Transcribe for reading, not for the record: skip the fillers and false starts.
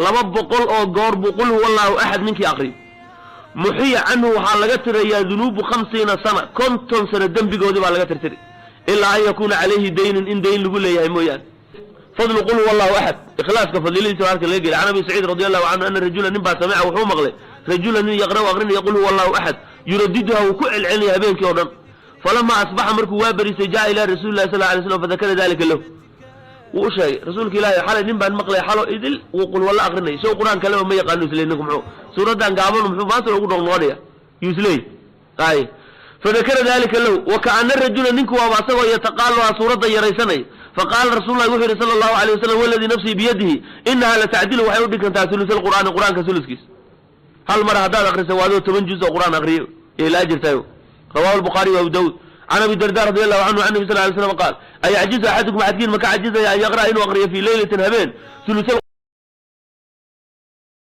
200 oo goor buu qul huwa allahu axad ninkii aqriyo, muxiya canhu, waxaa laga tirayaa, dunuubu 50 sana, 50 sano dembigoodii baa laga tirtiri, ilaa an yakuuna calayhi daynun, in dayn lagu leeyahay mooyaane. Fadlu qul huwa allahu axad, ikhlaaska fadiladiisa halka laga geliy. Can Abi Saciid radi allahu canhu ana rajula, nin baa, samica, wuxuu maqlay, rajula, nin, yaqra'u, aqrinaya, qul huwa allahu axad, yuradiduha, wuu ku celcelinaya habeenkii oo dhan. Falamaa asbaxa, markuu waa berisay, jaa ilaa rasuuli lahi sal lay slam, fadakara dalika lahu, wuu u sheegay: "Rasuulka ilaahi, xalay nin baan maqlay, xalo idil wuu qul walla aqrinay." Isagoo qur-aan kaleba ma yaqaano, isleey ninku muxuu suuraddan gaaban muxuu maanta ugu noqnoqonaya yuu isleey ay. Fadakara dalika lahu, wa kaana rajula, ninku waaba asagoo yataqaaluhaa, suuradda yaraysanaya. Faqaala rasuul lahi wuxuu yihi sala allahu alayh wasalam: "Waladii nafsii biyadihi, inahaa latacdilu, waxay u dhigantaa, sulus alqur'aani, qur-aanka suluskiis. Hal mar haddaad akrisa, waa adoo 10 juz oo qur-aan akriyo ee laa jirtayo." Rawahu albukhaariy wa Abu Dawud. Can Abi Darda radi allahu canhu can nabi sal lay slam qaal: "Ayacjizu axadukum, axadkiin maka cajizaya, an yaqra'a, inuu aqriyo, fii leylatin, habeen, sulus